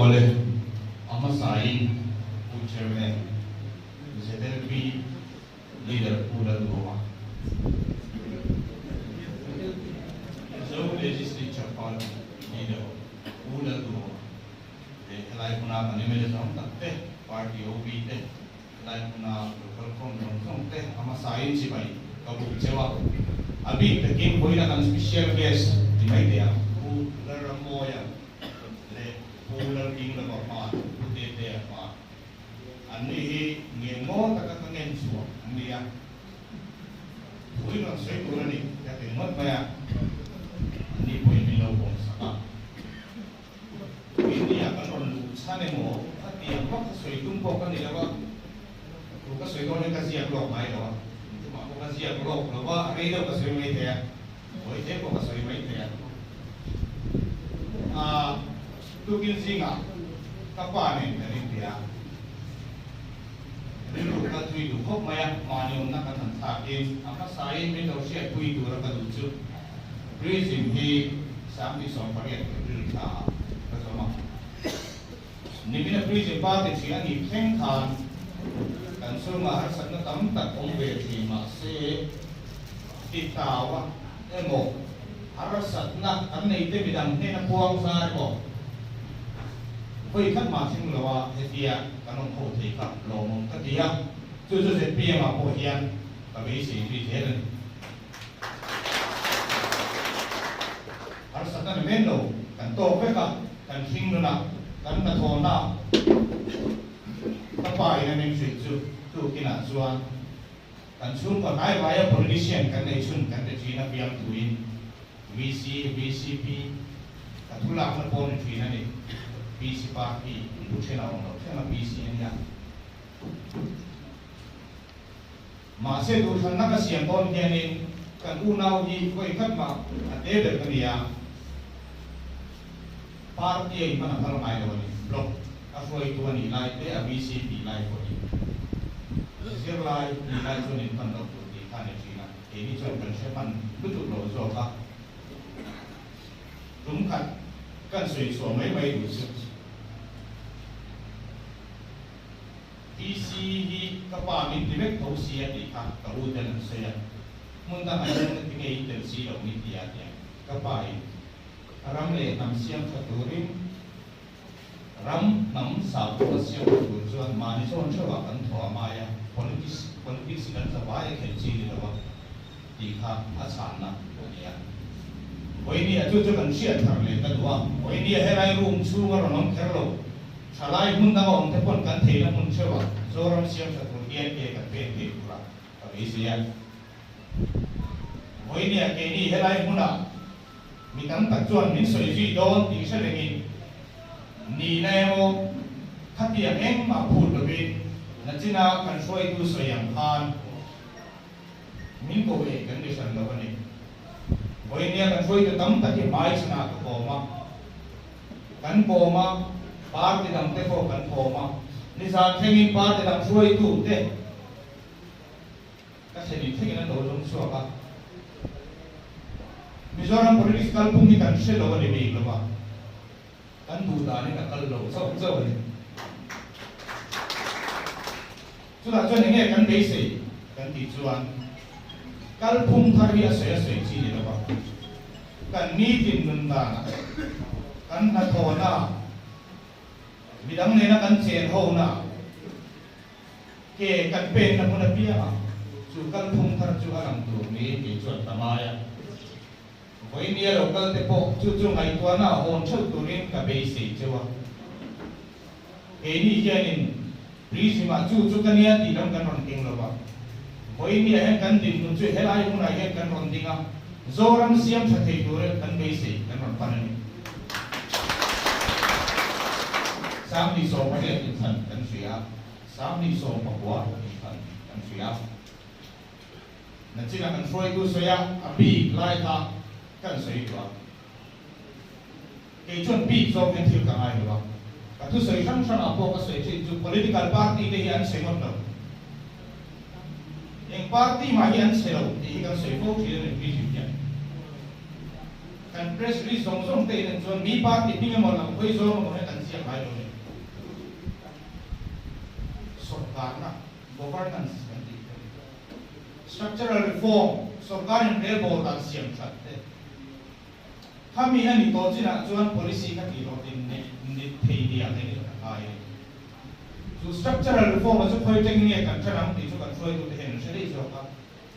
Awle, a hmasain Pu Chairman, ZLP Leader Pu Lalduhawma, Mizo Legislature Party Leader Pu Lalduhawma leh helai hmuna kan mla zawng tak te, Party OB te, helai hmuna local khawm zawng zawng te a hmasain chibai ka buk cheu a. A bik takin vawiina kan special guest ti mai teh ang, Pu Lalrammawia leh Pu Lalkinglova hma, Pu Tetea hma. An ni hi ngen maw taka ka ngen chhuah an ni a, thu in rawn sawi tur a ni ka ti ringawt mai a, an ni pawhin min lo bawm sak a. India kan rawn luh chhan emaw khatiang vak kha sawi tum pawh ka ni lo a, thu ka sawi dawn hian ka ziak lawk ngai lo a, chumah pawh ka ziak lawk lo a, rei deuh ka sawi mai thei a, vawi hle pawh ka sawi mai thei a. Aaa tukin zingah ka pa nen kan inbia a, rilru kal thui duh khawp mai a, mahni awmna kan han thlakin a hmasain min lo hriatpui tura ka duh chu Prism hi 28 April thla ah ka zawm a. Nimina Prism party thi a nih thleng khan kan chhungah harsatna tam tak awm ve thin mah se ti tau a emaw harsatna kan nei te midang hnena puang zar emaw vawi khat mah thleng lo a hetia kan awm ho thei kha lawmawm ka ti a, chu chu zpm ah pawh hian ka beisei zui zel a ni. Harsatna ni men lo, kan tawk vek a, kan hring nun a, kan hnathawhna ka pa in a min hrilh chu tukinah chuan kan chhungkaw hnaivaia politician kan nei chhun kan ti thin a piang thuin VC, VCP ka thu lakna pawh ni thin a ni. PC party bu then a awm lo thleng a PC a nia. Mahse duhthlanna ka siam dawn hianin kan unau hi vawi khat mah a te ber ka ni a, party a inhman a phal ngai lo a ni. Block a hruaitu a nih lai te, a VC tih lai pawhin zirlai nih lai chuan inhman loh tur tih kha a ni thin a, keini chuan kan hre hman lutuk lo zawk a. Tum khat kan sawi chhuah mai mai duh chu. PC hi ka pa min ti vek tho si a tih kha ka u ten an sawi a, hmun dangah hian ka ti ngei in tel si lo min ti a tia ka pa in ram leh hnam siam tha turin ram hnam sahpawh a siam tha tur chuan mahni zawn theuhah kan thaw a ngai a, politics politics hi kan zavai a khelh chi ni lo a tih kha a chhanna a ni a. Vawinia chu chu kan hriat thar leh ka duh a, vawinia helai room chhunga rawn awm kher lo. Thalai hmun danga awm te pawn kan theihna hmun theuh ah Zoram siam tha tur hian ke kan pek thei tur ah ka beisei a. Vawinia keini helai hmunah mi tam tak chuan min sawi zui dawn tih hre rengin nihna emaw khatiang engmah phut lovin nachina kan hruaitu sawi ang khan min ko ei kan ni hran lo a ni. Vawinia kan hruaitu tam tak hi hmai chhanah ka kawm a. Kan kawm a, party dang te pawh kan kawm a, nizan thlengin party dang hruaitu te ka thlenin thlengin an lo lung chhuak a. Mizoram politics kalphung hi kan hre lo a ni bik lo a, kan duh danin a kal lo chauh chauh a ni. Chutah chuan enge kan beisei kan tih chuan kalphung thar hi a sawi a sawi chi ni lo a, kan nitin nun danah, kan hnathawhnaah, midang nena kan chen honaah, ke kan penna hmun apiangah chu kalphung thar chu a lang tur niin kei chuan ka ngai a. Vawinia lo kal te pawh chu chu ngaihtuahna a hawn theuh turin ka beisei cheu a. Keini hianin Prism-ah chu chu ka nia tih lam kan rawn keng lo va. Vawinia hian kan dinhmun chu helai hmunah hian kan rawn ding a, Zoram siam tha thei turin kan beisei kan rawn pan a ni. 28 inthlan kan hria a, 29 inthlan kan hria a. Nachina kan hruaitu sawi a, a bik lai kha kan sawi duh a. Kei chuan bik zawk hian thil ka ngai lo a, ka thusawi hrang hrangah pawh ka sawi thin chu political party te hi an chhe ngawt lo. Eng party mah hi an chhe lo tih hi kan sawi fo thin a ni Biju hian. Kan press release zawng zawng te in en chuan mi party hming emaw lam hawi zawng emaw hian kan ziak ngai lo ni. Sawrkarna, governance, kan tih te, structural reform, sawrkar in relbawl dan siam that te, khami a ni tawh chinah chuan policy kha tih hlawh tin neih ni thei nia thei ni ka ngai a ni. Chu structural reform a chu khawi tengin nge kan ṭan ang tih chu kan hruaitute hian an hre daih zawk a,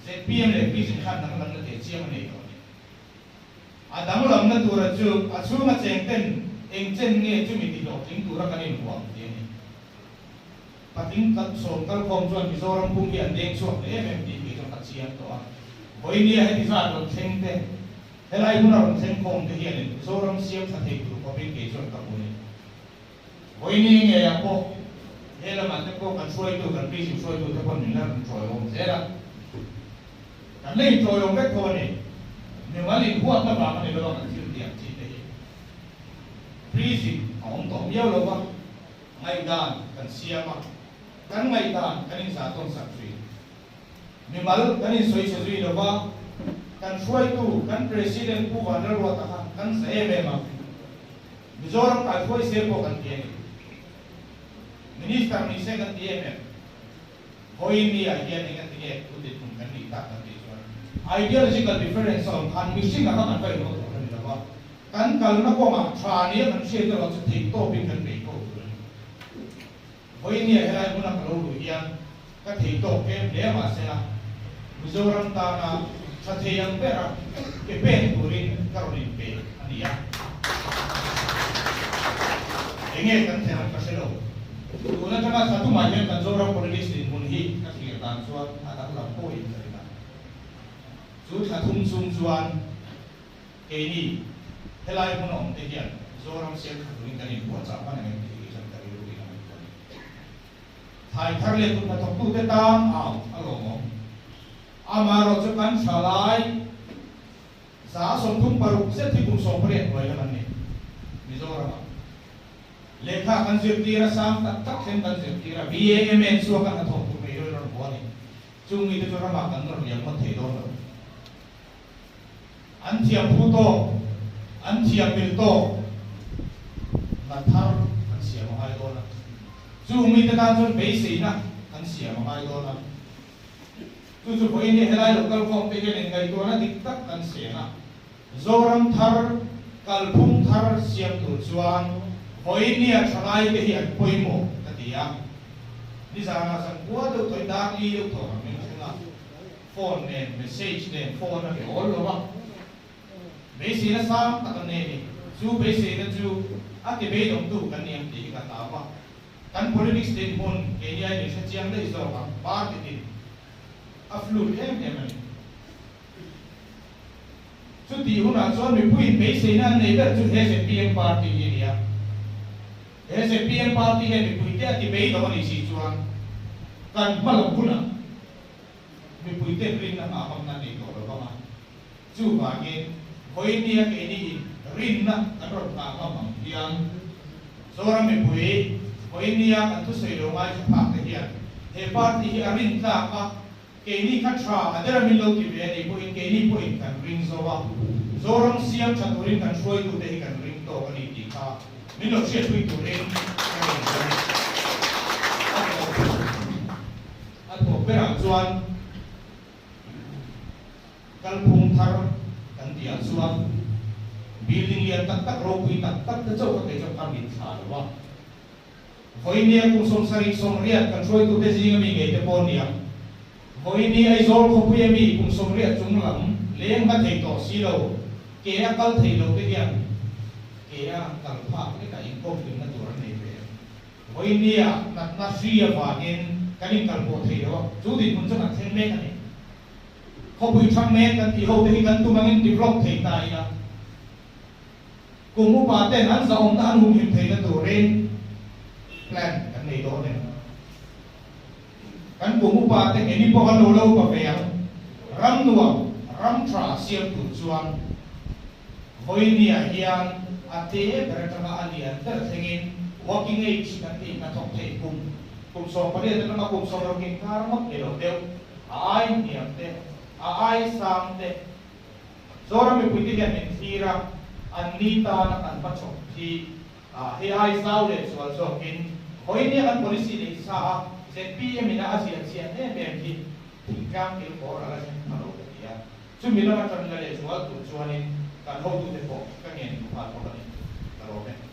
zpm leh Vision khan danglamna teh chiang a nei tawh a ni. A danglamna tura chu a chhunga cheng ten eng chen nge chumi ti hlawhtling tura kan inhuam tih a ni. Patling sawm kalkhawm chuan Mizoram pum hi an deng chhuak ta em em tih kei chuan ka chiang tawh a. Vawinia heti zat rawn thleng te, helai hmuna rawn thleng khawm te hianin Mizoram siam tha thei tur khawpin kei chuan ka hmu a ni. Vawinia ngeiah pawh he lamah te pawh kan hruaitu, kan prison hruaitu te pawh min la rawn tawiawm zel a. Kan la intawiawm vek tho a ni. Mimal inhuatna vang a ni lo a kan thil tih ang chi te hi. Prison a awm tawh miau lo va, ngaihdan kan siam a, kan ngaihdan kan inzah tawn sak thin. Mimal kan insawi chhe zui lo va, kan hruaitu, kan President Pu Vanlalruata kha kan za em em a. Mizoram kaihruai se pawh kan ti a ni. Minister ni se kan ti em em. Vawiin ni ah hian eng ati nge thu ti thung kan nih tak kan tih chuan ideological difference a awm khan mihring ah kha kan va inawt tur a ni lo a, kan kalna kawngah tha nia kan hriat erawh chu theih tawpin kan bei tawk tur a ni. Vawiin ni ah helai hmuna ka lo luh hian ka thei tawk em hle mahsela Mizoram tana tha thei ang bera ke pen turin ka rawn inpe a ni a. Enge kan thlen ang ka hre lo. Tun atanga thla tumah hian kan Zoram politics dinhmun hi ka thlir dan chuan a danglam pawhin ka ring a. Chu thla thum chung chuan keini helai hmun a awm te hian Zoram siam tha turin kan inpuahchah hman ang em tih hi chuan ka rilru in a ngaihtuah a ni. Thlai thar leh kut hnathawktute tan au a lawmawm. Amaherawhchu kan thalai 36% zet hi kum 18 hnuai lam an ni Mizoramah. Lehkha kan zirtir a, sang tak tak thleng kan zirtir a, BAMN chhuak a hnathawk tur nei rawn rawn haw a ni. Chung mite chu ramah kan nawr liam ngawt thei dawn lo. An thiam phu tawk, an thiam mil tawk hna thar kan siam a ngai dawn a. Chung mite tan chuan beiseina kan siam a ngai dawn a. Chu chu vawiin hi helai lo kalkhawm te hian inngaihtuahna dik tak kan seng a. Zoram thar, kalphung thar siam tur chuan vawinia thalai te hi an pawimawh ka ti a. Nizanah zan kua deuh tawih dar li deuh tawh ang min thleng a, phone nen message nen phone a ri awl lo a. Beiseina sang tak an nei a ni. Chu beiseina chu a ti beidawngtu kan ni ang tih hi ka hlau a. Kan politics dinhmun keini aiin i hrechiang daih zawk ang, party tin a fluid em em a ni. Chutih hunah chuan mipuiin beiseina an nei ber chu he zpm party hi a ni a. He zpm party hian mipuite a ti beidawng a nih si chuan kan hma lam hunah mipuite rinna nghahngam nan nei tawh lo vang a. Chuvangin, vawinia keini in rinna kan rawn nghahngam ang hian Zoram mipui vawinia kan thusawi lo ngaithla phak te hian he party hi a rin tlak a, keini kha tha a dera min lo ti ve a nih pawhin keini pawhin kan ring zo a, Zoram siam tha turin kan hruaitute hi kan ring tawk a ni tih kha min lo hriatpui turin ka rin a ni. A tawp a tawp berah chuan. Kalphung thar kan tih ah chuan building lian tak tak ropui tak tak te chauh kha kei chuan ka mit thla lo a. Vawinia kum 78 kan hruaitute zinga mi ngei te pawh nia. Vawinia Aizawl khawpuia mi kum 80 chung lam leng hma thei tawh si lo, ke a kal thei lo te hian ke a kal phak lekah inkawm hlimna tur an nei ve. Vawinia natna hri avangin kan inkalpawh thei lo a, chu dinhmun chu kan thleng mek a ni. Khawpui thang mek kan tih ho te hi kan tum angin develop thei ta ila, kum upa ten an zahawmna an humhim theihna turin plan kan nei dawn em? Kan kum upa te keini pawh kan lo la upa ve ang. Ram nuam, ram tha siam tur chuan vawinia hian a te ber atanga a lian ber thlengin working age kan tih hnathawk theih kum, kum 18 atanga kum 60 inkar ngawt ni lo deuh. A ai hniam te, a ai sang te, Zoram mipuite hian min thlir a, an ni tana kan hmachhawp hi hei ai zau leh zual zawkin vawinia kan policy neih sa a zpm ina a ziah chian em em hi thingtlang kilkhawr a la thleng pha lo ka ti a. Chumi lama tan la leh zual tur chuanin kan hotute pawh ka ngen duh nghal bawk a ni. Ka lawm e.